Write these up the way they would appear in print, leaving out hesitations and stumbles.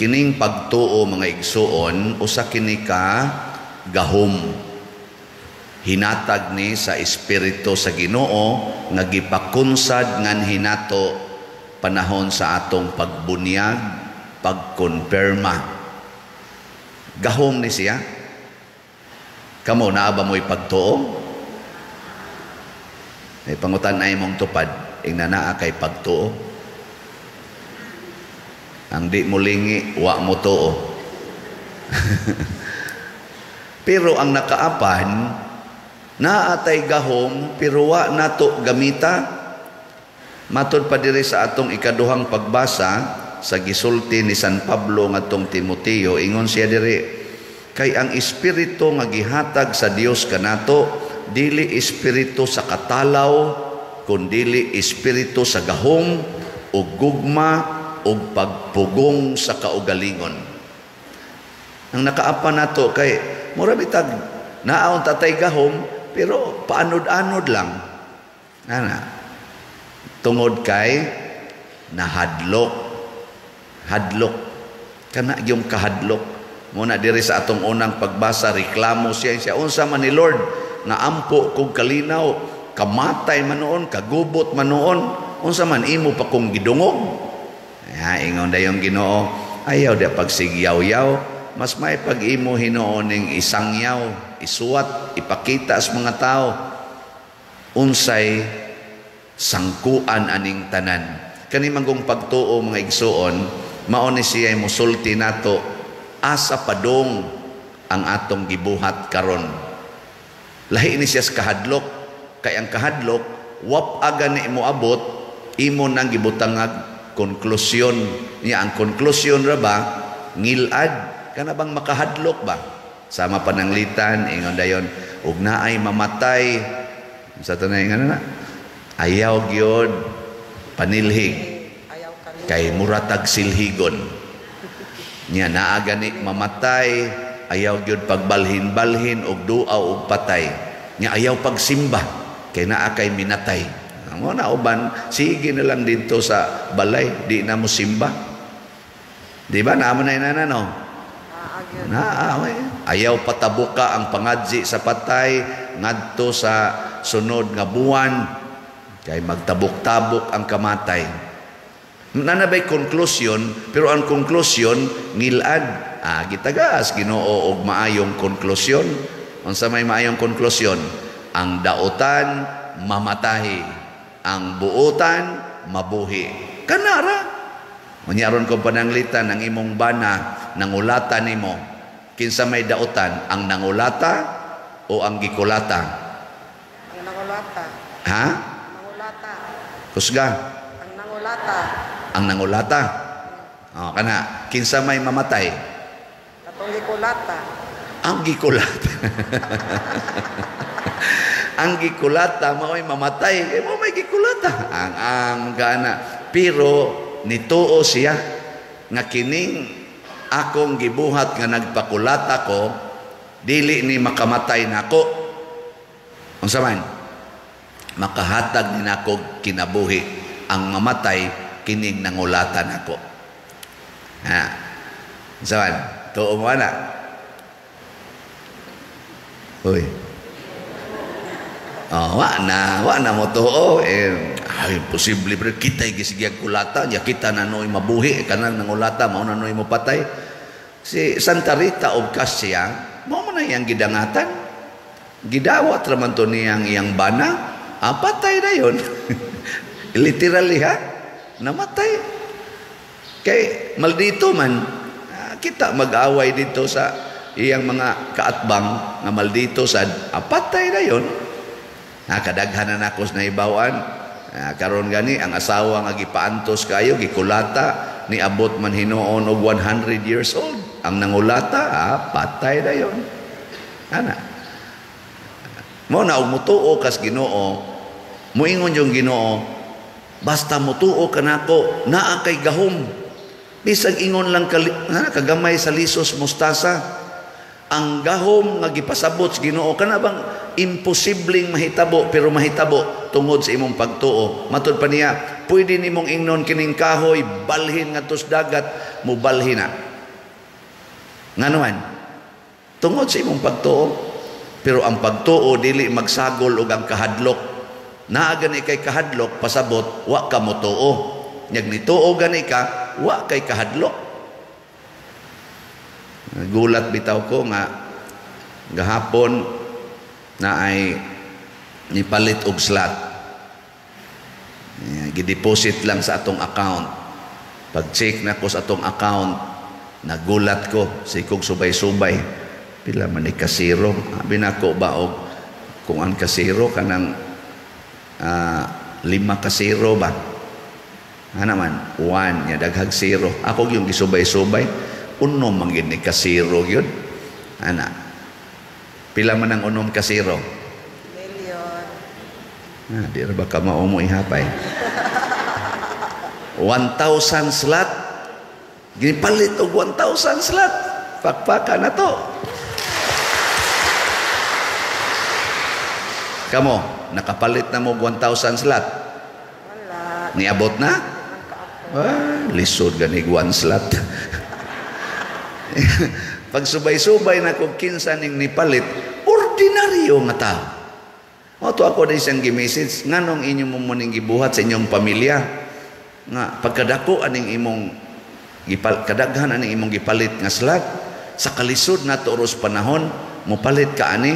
Kining pagtuo, mga igsuon, usa kini ka gahom. Hinatag ni sa Espiritu sa Ginoo nga gipakunsad nganhi nato panahon sa atong pagbunyag, pagkonperma. Gahom ni siya. Kamo, naa ba mo'y pagtuo? Ay, pangutan ay mong tupad, ingna naa kay pagtuo. Ang di mo lingi, wa mo tuo. Pero ang nakaapan, naatay gahom, pero wa nato gamita. Matod pa diri sa atong ikaduhang pagbasa, sa gisulti ni San Pablo ngadtong Timoteo, ingon siya diri, kay ang espiritu nga gihatag sa Dios kanato, dili espiritu sa katalaw, kundili espiritu sa gahom ug gugma ug pagpugong sa kaugalingon. Ang nakaapan nato kay mura bitag naon tatay gahom, pero paanod-anod lang. Ana. Tungod kay nahadlok. Hadlok. Kana yung kahadlok. Muna diri sa atong unang pagbasa, reklamo siya siya, unsa man ni Lord nga ampo kog kalinaw, kamatay man noon, kagubot man noon, unsa man imo pa kong gidungog? Ya, ingon dayong Ginoo, ayaw di pagsigyaw-yaw, mas may pag-imo hinuon ning isangyaw, isuwat, ipakita sa mga tao unsay sangkuan aning tanan. Kani manggong pagtuo, mga igsuon, mao ni siya musulti nato asa padong ang atong gibuhat karon. Lahi ni siya sa kahadlok, kay ang kahadlok wap aga ni moabot, imo nang gibutangag konklusyon niya. Ang konklusyon ra ba ngilad kana bang makahadlok ba? Sama pananglitan, ingon dayon, ug naay mamatay sa tanay nga na ayaw gyud panilhig kay muratag silhigon niya. Naa gani mamatay, ayaw gyud pagbalhin-balhin og duaw og patay niya, ayaw pagsimba kay naa kay minatay. Mo na uban, sige na lang dito sa balay, di na mo simba. Di ba? Naa man na no? Naa, ayaw patabuka ang pangadzi sa patay ngadto sa sunod nga buwan kay magtabok-tabok ang kamatay. Nanabay konklusyon, pero ang konklusyon ngilad. Ah, gitagas Ginoo og maayong konklusyon. Unsa may maayong konklusyon? Ang daotan mamatay, ang buotan mabuhi. Kanara. Unya aron kong pananglitan, ang imong bana nangulata nimo. Kinsa may daotan, ang nangulata o ang gikulata? Ang nangulata. Ha? Nangulata. Kusga. Ang nangulata. Ang nangulata. Oh, kana kinsa may mamatay? Katong gikulata. Ang gikulata. Ang gikulata mao'y mamatay. Kay mo may gikulata. Ang kana. Pero nituo siya nga kining akong gibuhat nga nagpakulata ko, dili ni makamatay nako. Unsa man? Makahatag ni nako kinabuhi. Ang mamatay kining nangulata nako. Ha. Unsa man? Tuo mo ana? Uy. Oh, wa na mo tuo. Eh, ay, imposible pero kita gisigiyag kulata, ya kita na noy mabuhi, kanang nangulata mao na noy mo patay. Si Santa Rita of Cassia, mao man na iyang gidangatan. Gidawat ra man to niyang iyang bana, ah, patay na yun. Literally ha, namatay. Kay maldito man, ah, kita mag-away dito sa iyang mga kaatbang nga maldito sad, ah, patay na yun. Ah, kadaghan na nako sa nahibaw-an. Ah, karon gani ang asawa nga gipaantos kayo, gikulata, niabot man hinuon og 100 years old. Ang nangulata, ah, patay na yun. Ana. Mo na og mutuo kas Ginoo, muingon yung Ginoo, basta mutuo ka nako, naa kay gahom. Bisag ingon lang kagamay sa lisos mustasa. Ang gahom nga gipasabot sa Ginoo kana bang imposibleng mahitabo, pero mahitabo tungod sa imong pagtuo. Matud pa niya, pwede nimong ingnon kining kahoy balhin ngadto sa dagat, mubalhin na. Ngano man? Tungod sa imong pagtuo. Pero ang pagtuo dili magsagol og ang kahadlok. Naa gani kay kahadlok, pasabot wa ka motuo. Nyag nituo gani ka, wa kay kahadlok. Gulat bitaw ko nga gahapon na ay nipalit og slot. Gideposit lang sa atong account. Pag-check na ko sa atong account, nagulat ko, sikog subay-subay. Pila man ni kasiro. Abi nako ba og kung ang kasiro kanang 5 kasiro ba? Ana man, 1 nya daghag zero. Ako gyud gisubay-subay, unom man gyud ni kasiro gyud. Ana. Pila man ang unom kasiro? Million. Ah, di ra ba ka mao mo ihapay? 1,000 slot. Gipalit og 1,000 slot. Pakpaka na to. Kamo, nakapalit na mo 1,000 slot? Wala. Niabot na? Ah, lisod ganig 1 slot. Pag subay-subay na kung kinsa ning nipalit, ordinaryo nga tao. O to ako din siyang gi-message, nganong inyo mo muning gibuhat sa inyong pamilya? Nga pagkadako aning imong kadaghan aning imong gipalit nga slot, sa kalisod na to oros panahon, mopalit ka ani.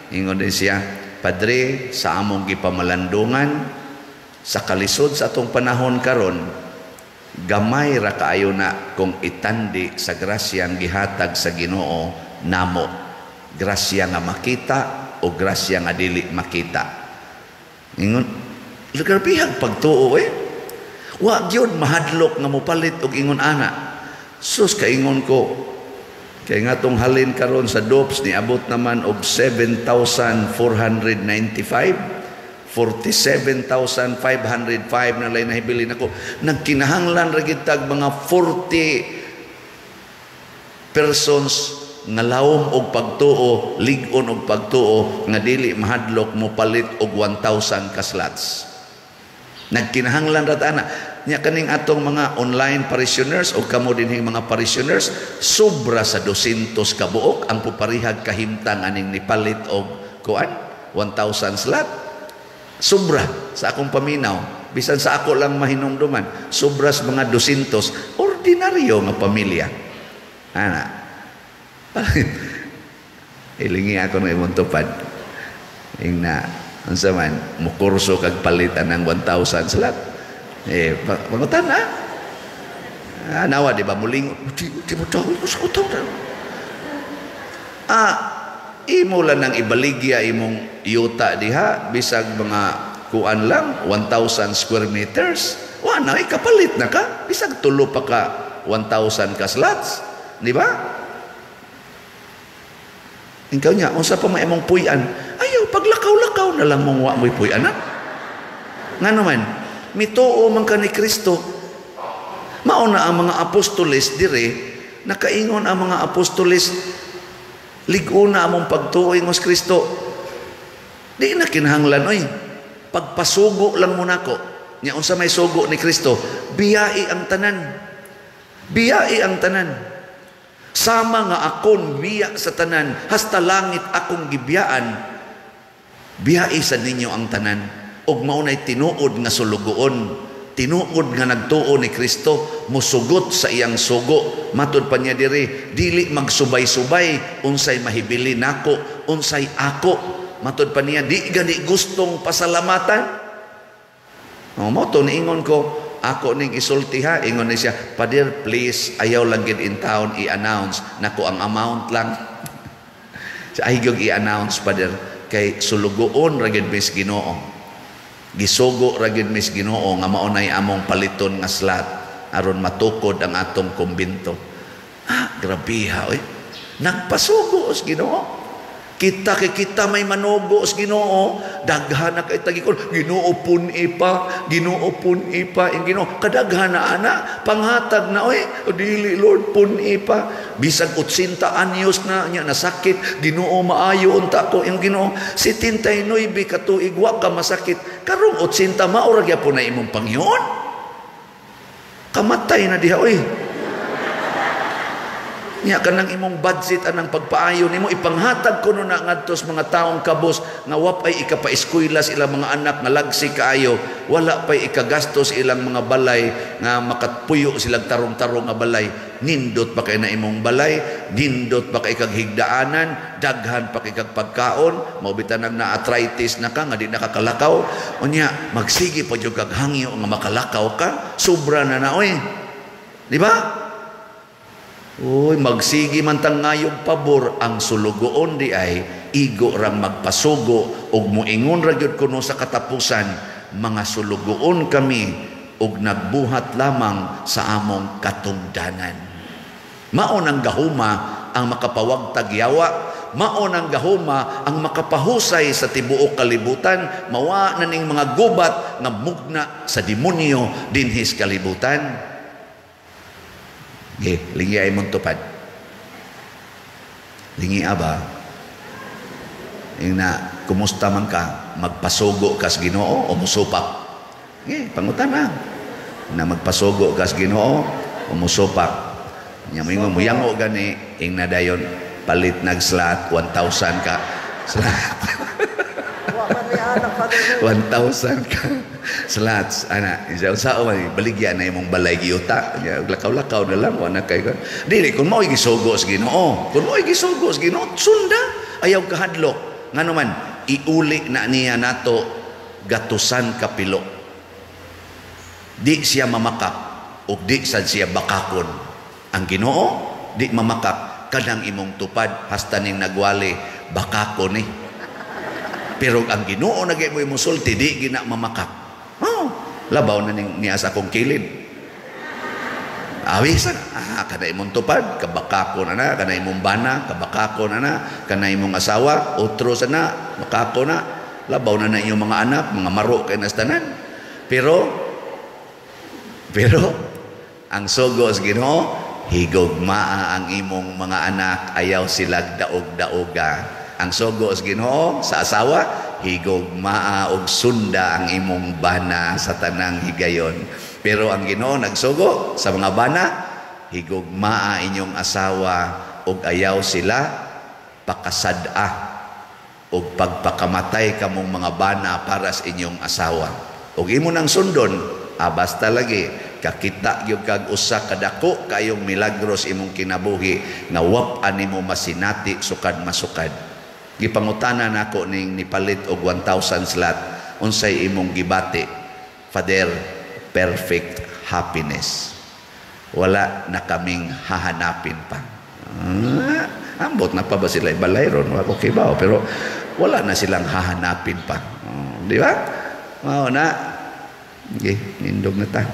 Ingon din siya, Padre, sa among gipamalandungan, sa kalisod sa atong panahon karon, gamay ra kaayo na kung itandi sa grasyang gihatag sa Ginoo namo. Grasya nga makita o grasya nga dili makita. Ingon, grabihag pagtuo eh. Wa gyud mahadlok nga mopalit og ingon ana. Sus, kaingon ko, kay nga tong halin karon sa DOPS niabot naman og 7,495, 47,505 na lay nahibilin ako. Nagkinahanglan ra gid tag mga 40 persons nga lawom og pagtuo, lig-on og pagtuo nga dili mahadlok mopalit og 1,000 ka slots. Nagkinahanglan ra ta ana. Nya kaning atong mga online parishioners o kamo dinhing mga parishioners, sobra sa 200 ka buok ang puparihag kahimtang aning nipalit og kuan 1,000 slot. Sobra sa akong paminaw, bisan sa ako lang mahinumduman, sobra sa mga 200 ordinaryo nga pamilya. Ana. Ilingi ako ng imong tupad. Ingna, unsa man mukurso kag palitan ng 1,000 slot. Eh, pangutan na. Ah, nawa di ba muling di mo tawag ko sa utang. Ah, imo lang nang ibaligya imong yuta diha bisag mga kuan lang 1,000 square meters. Wa na ikapalit na ka bisag tulo pa ka 1,000 ka slots, di ba? Ikaw niya, unsa pa may imong puy-an? Ayaw, paglakaw-lakaw na lang mong wa mo'y puy-an, ha? Nga naman, mituo man ka ni Kristo. Mauna ang mga apostoles dire, nakaingon ang mga apostoles, lig-una among pagtuo ingos Kristo. Di na kinahanglan, oy. Pagpasugo lang mo nako. Nya unsa may sugo ni Kristo, biyai ang tanan. Biyai ang tanan. Sama nga akon biya sa tanan, hasta langit akong gibiyaan, biyai sa ninyo ang tanan. Og maunay tinuod nga sulugoon, tinuod nga nagtuo ni Kristo, musugot sa iyang sugo. Matud pa niya diri, dili magsubay-subay, unsay mahibili nako, unsay ako. Matud pa niya, di gani gustong pasalamatan. O, mo to niingon ko, ako ning isulti ha, ingon ni siya, Pader, please, ayaw lang gid in town i-announce nako ang amount lang. Sa ay gyud i-announce, Pader, kay sulugoon ra gyud mis Ginoo. Gisugo ra gyud mis Ginoo nga mao nay among paliton nga slot aron matukod ang atong kumbinto. Ah, grabe ha, oy. Nagpasugo os Ginoo. Kita kay kita may manugo sa Ginoo, daghan na kay tagikon, Ginoo pun-i pa, Ginoo pun-i pa, ang Ginoo kadaghan na ana, panghatag na oy, dili Lord pun-i pa. Bisag 80 anyos na nya nasakit, Ginoo maayo unta ko ang Ginoo. 79 ka tuig wa ka masakit, karong 80 mao ra gyapon na imong pangyoon. Kamatay na diha oy. Nya kanang imong budget anang pagpaayo nimo ipanghatag kuno na ngadto sa mga taong kabos nga wa pay ikapaeskwela sa ilang mga anak nga lagsi kaayo, wala pay ikagastos ilang mga balay nga makapuyo silang tarong-tarong nga balay. Nindot pa kay na imong balay, nindot pa kay kag higdaanan, daghan pa kay kag pagkaon, mao bitan nang na arthritis na ka nga di nakakalakaw. Unya magsige pa jud kag hangyo nga makalakaw ka, sobra na na oy. Di ba? Uy, magsigi man tang ngayog pabor ang sulugoon di ay igo rang magpasugo ug moingon ra gyud kuno sa katapusan, mga sulugoon kami ug nagbuhat lamang sa among katungdanan. Mao nang gahuma ang makapawagtag yawa, mao nang gahuma ang makapahusay sa tibuok kalibutan, mawa na ning mga gubat nga mugna sa demonyo dinhis kalibutan. Okay, lingi ay mong tupad. Lingi aba. Yung na, kumusta man ka, magpasugo ka sa Ginoo o musupak? Okay, pangutan na. Na magpasugo ka sa Ginoo o musupak. Nya mo ingon muyango gani, ing na dayon palit nag slot 1,000 ka. Slot. Wa man may anak, Father. 1,000 ka slots ana isa unsa man baligya na imong balay giuta. Nya, lakaw-lakaw na lang, wala kay kon dili kun mao'y gisugo sa Ginoo, kun mao'y gisugo sa Ginoo, sunda, ayaw kahadlok. Ngano man iuli na niya nato gatusan kapilo, di siya mamakak ug di sad siya bakakon. Ang Ginoo di mamakak kanang imong tupad hasta ning nagwali bakakon ni. Pero ang Ginoo na mo musulti, di gina mamakak. Oh, labaw na ning niya sa akong kilid. Awisan, kana imong tupad, kabakako na na, kana imong bana, kabakako na na, kana imong asawa, otro sa na, makako na, labaw na na iyong mga anak, mga maro kay nastanan. Pero ang sugo sa Ginoo, higugmaa ang imong mga anak, ayaw silag daog-daoga. Ang sugo sa Ginoo sa asawa, higugmaa og sunda ang imong bana sa tanang higayon. Pero ang Ginoo nagsugo sa mga bana, higugmaa inyong asawa og ayaw sila pakasad-a og pagpakamatay kamong mga bana para sa inyong asawa. Og imo nang sundon, basta lagi kakita gyud kag usa ka dako kayong milagros imong kinabuhi nga wap animo masinati sukad masukad. Gipangutana nako ning nipalit og 1,000 slot, unsay imong gibati? Father, perfect happiness. Wala na kaming hahanapin pa. Ambot na pa ba sila balay ron? Wala ko kibaw, pero wala na silang hahanapin pa. Di ba? Mao na. Okay, nindog na ta.